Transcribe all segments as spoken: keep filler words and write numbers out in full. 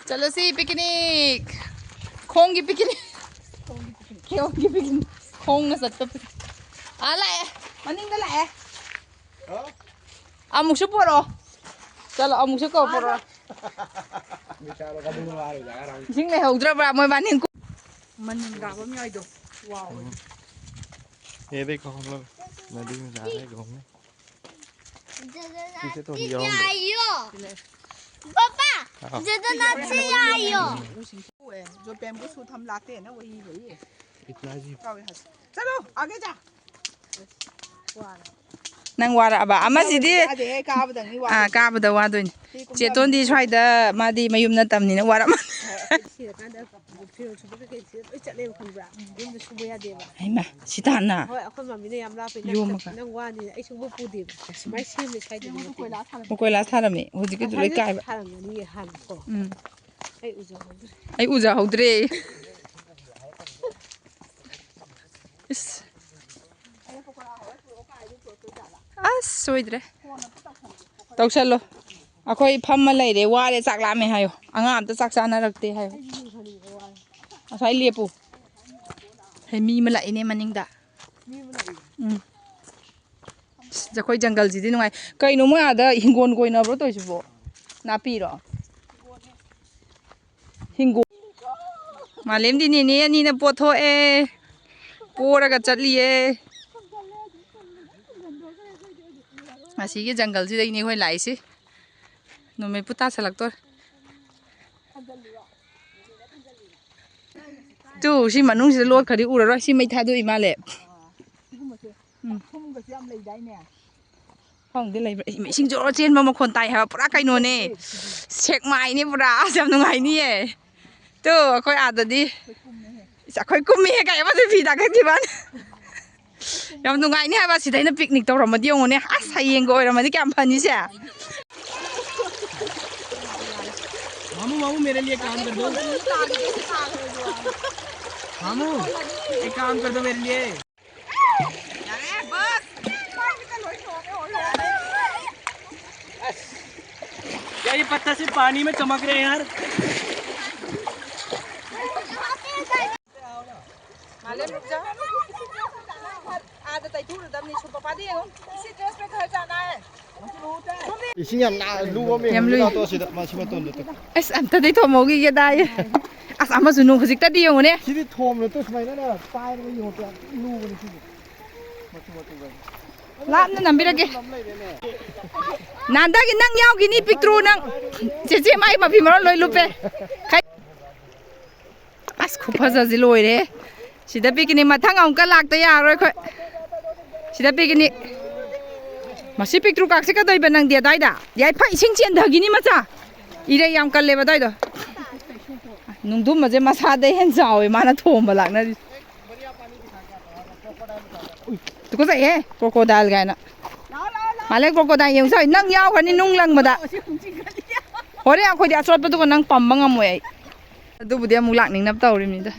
ꯆꯠꯂꯁꯤ picnic꯫ ꯈꯣꯡꯒꯤ picnic꯫ ꯈꯣꯡꯒꯤ picnic꯫ ꯈꯣꯡꯅ ꯆꯠꯄ picnic꯫ ꯑꯥ, ꯂꯥꯛꯑꯦ꯫ ꯃꯅꯤꯡꯗ ꯂꯥꯛꯑꯦ꯫ ꯑꯃꯨꯛꯁꯨ ꯄꯣꯔꯛꯑꯣ꯫ ꯆꯠꯂꯣ, ꯑꯃꯨꯛꯁꯨ ꯀꯧ ꯄꯣꯔꯛꯑꯣ꯫ ꯏꯁꯤꯡ ꯂꯩꯍꯧꯗ꯭ꯔꯕ꯭ꯔꯥ ꯃꯣꯏꯕꯥꯅꯤ? ꯃꯅꯤꯡ ꯀꯥꯕ ꯑꯃ ꯌꯥꯎꯏꯗꯣ꯫ ꯋꯥꯎ꯫ ये देखो हम लोग नदी में जा रहे हैं घूमने। पीछे तो हम जाओगे। पापा, हाँ। जगन्नाथ से आइयो। जो bamboo shoot हम लाते हैं ना, वही, वही है। इतना जी। चलो, आगे जा। ꯅꯪ ꯋꯥꯔꯛꯑꯕ? ꯑꯃꯁꯤꯗꯤ ꯌꯥꯗꯦꯍꯦ, ꯀꯥꯕꯗꯪꯅꯤ ꯑꯥ, ꯋꯥꯗꯣꯏꯁꯦ꯫ ꯀꯥꯕꯗ ꯋꯥꯗꯣꯏꯅꯤ꯫ ꯁꯤ ꯀꯨꯝꯊꯕꯗꯤ ꯆꯦꯇꯣꯟꯗꯤ ꯁ꯭ꯋꯥꯏꯗ ꯃꯥꯗꯤ ꯃꯌꯨꯝ ꯅꯠꯇꯕꯅꯤꯅ ꯋꯥꯔꯝꯃꯅꯤ꯫ ꯁꯤꯔꯀꯥꯟꯗ ꯐꯤꯔꯣꯜ ꯁꯨꯕ ꯀꯩꯀꯩ ꯁꯤꯗ ꯂꯣꯏ ꯆꯠꯂꯦꯕ, ꯈꯪꯕ꯭ꯔꯥ? ꯌꯨꯝꯗ ꯁꯨꯕ ꯌꯥꯗꯦꯕ꯫ ꯍꯩꯃꯥ, ꯁꯤ ꯇꯥꯟꯅ꯫ ꯍꯣꯏ, ꯑꯩꯈꯣꯏ ꯃꯃꯤꯅ ꯌꯥꯝ ꯂꯥꯞꯄꯦ, ꯅꯪ ꯌꯣꯝꯃꯒ꯫ ꯆꯠ-, ꯅꯪ ꯋꯥꯅꯤꯅ ꯑꯩ ꯁꯨꯡꯄꯨ ꯄꯨꯗꯦꯕ꯫ ꯁꯨꯃꯥꯏꯅ ꯁꯦꯝꯃꯦ ꯁ꯭ꯋꯥꯏꯗꯗꯤ ꯃꯇꯦꯛ꯫ ꯃꯈꯣꯏ ꯀꯣꯏꯂꯥꯁ ꯊꯥꯔꯝꯃꯦ, ꯍꯧꯖꯤꯛꯀꯤꯗꯨ ꯂꯣꯏ ꯉꯁꯥꯏꯗꯤ ꯀꯥꯏꯕ꯫ ꯊꯥꯔꯝꯒꯅꯤꯌꯦ ꯍꯥꯟꯅꯀꯣ꯫ ꯎꯝ꯫ ꯑꯩ ꯎꯖꯍꯧꯗ꯭ꯔꯦ꯫ ꯑꯩ ꯎꯖꯍꯧꯗ꯭ꯔꯦ꯫ ꯏꯁ꯫ ꯑꯁ, ꯁꯣꯏꯗ꯭ꯔꯦ꯫ ꯇꯧꯁꯜꯂꯣ꯫ ꯑꯩꯈꯣꯏ ꯐꯝꯃ ꯂꯩꯔꯦ, ꯋꯥꯔꯦ, ꯆꯥꯛ ꯂꯥꯝꯃꯦ ꯍꯥꯏꯌꯣ꯫ ꯑꯉꯥꯡ ꯑꯝꯇ ꯆꯥꯛ ꯆꯥꯅꯔꯛꯇꯦ ꯍꯥꯏꯌꯣ꯫ ꯉꯁꯥꯏ ꯂꯦꯞꯄꯨ꯫ ꯍꯩ, ꯃꯤ ꯑꯃ ꯂꯥꯛꯏꯅꯦ ꯃꯅꯤꯡꯗ꯫ ꯎꯝ꯫ ꯑꯁ, ꯑꯩꯈꯣꯏ ꯖꯪꯒꯜꯁꯤꯗꯤ ꯅꯨꯡꯉꯥꯏ꯫ ꯀꯩꯅꯣ ꯃꯣꯏ ꯑꯥꯗ ꯍꯤꯡꯒꯣꯜ ꯀꯣꯏꯅꯕ꯭ꯔꯣ ꯇꯧꯔꯤꯁꯤꯕꯣ? ꯅꯥꯄꯤꯔꯣ? ꯍꯤꯡꯒꯣꯜ꯫ ꯃꯥꯂꯦꯝꯗꯤ ꯅꯦꯅꯦ ꯑꯅꯤꯅ ꯄꯣꯊꯣꯛꯑꯦ꯫ ꯄꯣꯔꯒ ꯆꯠꯂꯤꯌꯦ꯫ ꯑꯁꯤꯒꯤ ꯖꯪꯒꯜꯁꯤꯗꯩꯅꯦ ꯑꯩꯈꯣꯏ ꯂꯥꯛꯏꯁꯤ꯫ ꯅꯨꯃꯤꯠꯄꯨ ꯇꯥꯁꯜꯂꯛꯇꯣꯔꯦ꯫ ꯇꯨ, ꯁꯤ ꯃꯅꯨꯡꯁꯤꯗ ꯂꯣꯠꯈ꯭ꯔꯗꯤ ꯎꯔꯔꯣꯏ꯫ ꯁꯤ ꯃꯩ ꯊꯥꯗꯣꯛꯏ ꯃꯥꯜꯂꯦ꯫ ꯎꯝ꯫ ꯈꯪꯗꯦ, ꯂꯩꯕ꯭ꯔꯥ? ꯏꯁꯤꯡ ꯖꯣꯔꯣ ꯆꯦꯟꯕ ꯃꯈꯣꯟ ꯇꯥꯏ ꯍꯥꯏꯕ꯫ ꯄꯨꯔꯥ ꯀꯩꯅꯣꯅꯦ꯫ ꯁꯦꯛꯃꯥꯏꯅꯦ ꯄꯨꯔꯥ꯫ ꯑꯁ, ꯌꯥꯝ ꯅꯨꯡꯉꯥꯏꯅꯤꯌꯦ꯫ ꯇꯨ, ꯑꯩꯈꯣꯏ ꯑꯥꯗꯗꯤ꯫ ꯏꯁ, ꯑꯩꯈꯣꯏ ꯀꯨꯝꯃꯤꯍꯦ ꯀꯥꯏ ꯑꯃꯁꯨ ꯐꯤ ꯇꯥꯈꯠꯈꯤꯕ꯫ ꯌꯥꯝ ꯅꯨꯡꯉꯥꯏꯅꯤ ꯍꯥꯏꯕ꯫ ꯁꯤꯗ ꯑꯩꯅ picnic ꯇꯧꯔꯝꯃꯗꯤ ꯌꯦꯡꯉꯨꯅꯦ꯫ ꯑꯁ, ꯍꯌꯦꯡꯒ ꯑꯣꯏꯔꯝꯃꯗꯤ ꯀꯌꯥꯝ ꯐꯅꯤꯁꯦ꯫ मामू, मामू, मेरे लिए काम कर दो। मामू, एक काम कर दो मेरे लिए। क्या ये पत्थर से पानी में चमक रहे हैं यार? ꯃꯥꯂꯦꯝ ꯃꯆꯥ꯫ ꯑꯥꯗ ꯇꯩꯊꯣꯛꯎꯔꯗꯕꯅꯤ, ꯁꯨꯝ ꯄꯄꯥꯗ ꯌꯦꯡꯉꯣ꯫ ꯏꯁꯤ dress ꯄꯦꯛ ꯈꯔ ꯆꯥꯟꯅꯔꯦ꯫ ꯏꯁꯤꯡ ꯌꯥꯝ ꯅꯥ-, ꯂꯨꯕ ꯑꯃ ꯌꯥꯝ ꯌꯦꯡꯉꯨ ꯂꯨꯏ꯫ ꯂꯥꯛꯇꯣ ꯁꯤꯗ, ꯃꯁꯤ ꯃꯇꯣꯟꯗ ꯇꯨ꯫ ꯑꯁ, ꯑꯝꯇꯗꯤ ꯊꯣꯝꯍꯧꯈꯤꯒꯦ ꯗꯥꯏ꯫ ꯑꯁ, ꯑꯃꯁꯨ ꯅꯨꯡ ꯍꯧꯖꯤꯛꯇꯗꯤ ꯌꯦꯡꯉꯨꯅꯦ꯫ ꯁꯤꯗꯤ ꯊꯣꯝꯅ ꯇꯨ ꯁꯨꯃꯥꯏꯅꯅꯦ ꯄꯥꯏꯔꯒ ꯌꯦꯡꯉꯣ, ꯌꯥꯝ ꯊꯤ ꯂꯨꯕꯅꯤ ꯁꯤꯗꯤ꯫ ꯃꯇꯨ ꯃꯇꯨꯒ꯫ ꯂꯥꯞꯅ ꯅꯝꯕꯤꯔꯒꯦ꯫ ꯅꯥꯟꯗꯒꯤ ꯅꯪ ꯌꯥꯎꯈꯤꯅꯤ, ꯄꯤꯛꯇ꯭ꯔꯨ ꯅꯪ꯫ ꯆꯦꯆꯦ, ꯃꯥꯏ ꯃꯐꯤ ꯃꯔꯣꯟ ꯂꯣꯏ ꯂꯨꯞꯄꯦ꯫ ꯈꯩ-, ꯑꯁ, ꯈꯨꯐꯖꯁꯤ ꯂꯣꯏꯔꯦ꯫ ꯁꯤꯗ ꯄꯤꯛꯀꯅꯤ, ꯃꯊꯪ ꯑꯃꯨꯛꯀ ꯂꯥꯛꯇ ꯌꯥꯔꯔꯣꯏ ꯑꯩꯈꯣꯏ꯫ ꯁꯤꯗ ꯄꯤꯛꯀꯅꯤ꯫ ꯃꯁꯤ ꯄꯤꯛꯇ꯭ꯔꯨ ꯀꯥꯛꯁꯤ ꯀꯗꯣꯏꯕ ꯅꯪꯗꯤ ꯑꯗꯥꯏꯗ? ꯌꯥꯏꯐ, ꯏꯁꯤꯡ ꯆꯦꯟꯊꯈꯤꯅꯤ ꯃꯆꯥ꯫ ꯏꯔꯩ ꯌꯥꯝ ꯀꯜꯂꯦꯕ ꯑꯗꯥꯏꯗꯣ꯫ ꯅꯨꯡꯗꯨꯝꯕꯁꯦ ꯃꯁꯥꯗꯩ ꯍꯦꯟꯅ ꯆꯥꯎꯋꯦ ꯃꯥꯅ ꯊꯣꯝꯕ ꯂꯥꯛꯅꯔꯤꯁꯦ꯫ ꯇꯨꯀꯠꯆꯩꯍꯦ, crocodile ꯀꯥꯏꯅ꯫ ꯃꯥꯂꯦ, crocodile ꯌꯦꯡꯉꯨ ꯁꯥꯏ, ꯅꯪ ꯌꯥꯎꯈ꯭ꯔꯅꯤ ꯅꯨꯡ ꯂꯪꯕꯗ꯫ ꯍꯣꯔꯦꯟ ꯑꯩꯈꯣꯏꯗꯤ ꯑꯆꯣꯠꯄꯗꯨꯒ ꯅꯪ ꯄꯝꯕ ꯉꯝꯃꯣꯏ ꯑꯩ꯫ ꯑꯗꯨꯕꯨꯗꯤ ꯑꯃꯨꯛ ꯂꯥꯛꯅꯤꯡꯅꯕ ꯇꯧꯔꯤꯕꯅꯤꯗ꯫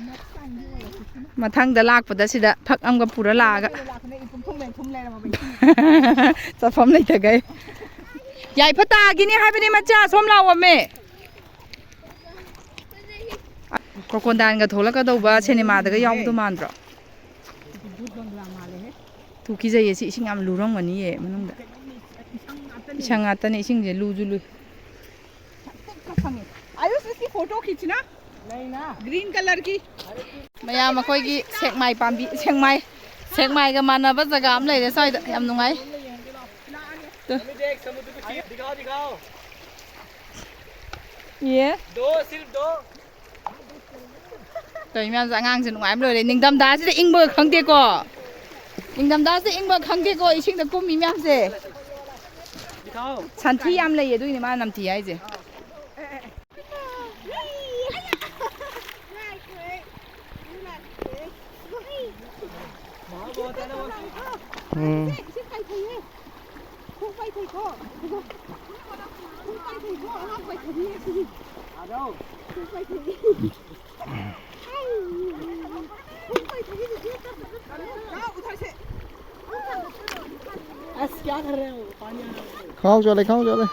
ꯃꯊꯪꯗ ꯂꯥꯛꯄꯗ ꯁꯤꯗ ꯐꯛ ꯑꯃꯒ ꯄꯨꯔ ꯂꯥꯛꯑꯒ꯫ ꯆꯠꯐꯝ ꯂꯩꯇꯈꯩ꯫ ꯌꯥꯏꯐ ꯇꯥꯒꯤꯅꯤ ꯍꯥꯏꯕꯅꯤ ꯃꯆꯥ, ꯁꯣꯝ ꯂꯥꯛꯑꯣꯃꯦ꯫ Crocodileꯒ ꯊꯣꯛꯂꯛꯀꯗꯧꯕ ꯁꯤꯅꯦꯃꯥꯗꯒ ꯌꯥꯎꯕꯗꯣ ꯃꯥꯟꯗ꯭ꯔꯣ? ꯇꯨ ꯀꯤꯖꯩꯌꯦ, ꯁꯤ ꯏꯁꯤꯡ ꯌꯥꯝ ꯂꯨꯔꯝꯒꯅꯤꯌꯦ ꯃꯅꯨꯡꯗ꯫ ꯏꯁꯪ ꯉꯥꯛꯇꯅꯦ ꯏꯁꯤꯡꯁꯦ, ꯂꯨꯁꯨ ꯂꯨꯏ꯫ ꯑꯌꯨꯁ, इसकी फोटो खींचना। नहीं ना। ग्रीन कलर की। ꯃꯌꯥꯝ ꯑꯩꯈꯣꯏꯒꯤ ꯁꯦꯛꯃꯥꯏ ꯄꯥꯝꯕꯤ, ꯁꯦꯛꯃꯥꯏ, ꯁꯦꯛꯃꯥꯏꯒ ꯃꯥꯟꯅꯕ ꯖꯒꯥ ꯑꯃ ꯂꯩꯔꯦ ꯁ꯭ꯋꯥꯏꯗ, ꯌꯥꯝ ꯅꯨꯡꯉꯥꯏ꯫ ꯇꯨ꯫ दिखाओ, दिखाओ। ꯌꯦ꯫ दो, सिर्फ दो। ꯇꯧꯔꯤ ꯃꯌꯥꯝꯁꯦ, ꯑꯉꯥꯡꯁꯦ ꯅꯨꯡꯉꯥꯏꯕ ꯂꯣꯏꯔꯦ꯫ ꯅꯤꯡꯊꯝꯊꯥꯁꯤꯗ ꯏꯪꯕꯒ ꯈꯪꯗꯦꯀꯣ꯫ ꯅꯤꯡꯊꯝꯊꯥꯁꯤꯗ ꯏꯪꯕꯒ ꯈꯪꯗꯦꯀꯣ, ꯏꯁꯤꯡꯗ ꯀꯨꯝꯃꯤ ꯃꯌꯥꯝꯁꯦ꯫ ꯁꯟꯊꯤ ꯌꯥꯝ ꯂꯩꯌꯦ, ꯑꯗꯨꯒꯤꯅꯦ ꯃꯥꯅ ꯅꯝꯊꯤ ꯍꯥꯏꯁꯦ꯫ ꯎꯝ꯫ ꯈꯥꯎ ꯆꯣꯠꯂꯦ, ꯈꯥꯎ ꯆꯣꯠꯂꯦ꯫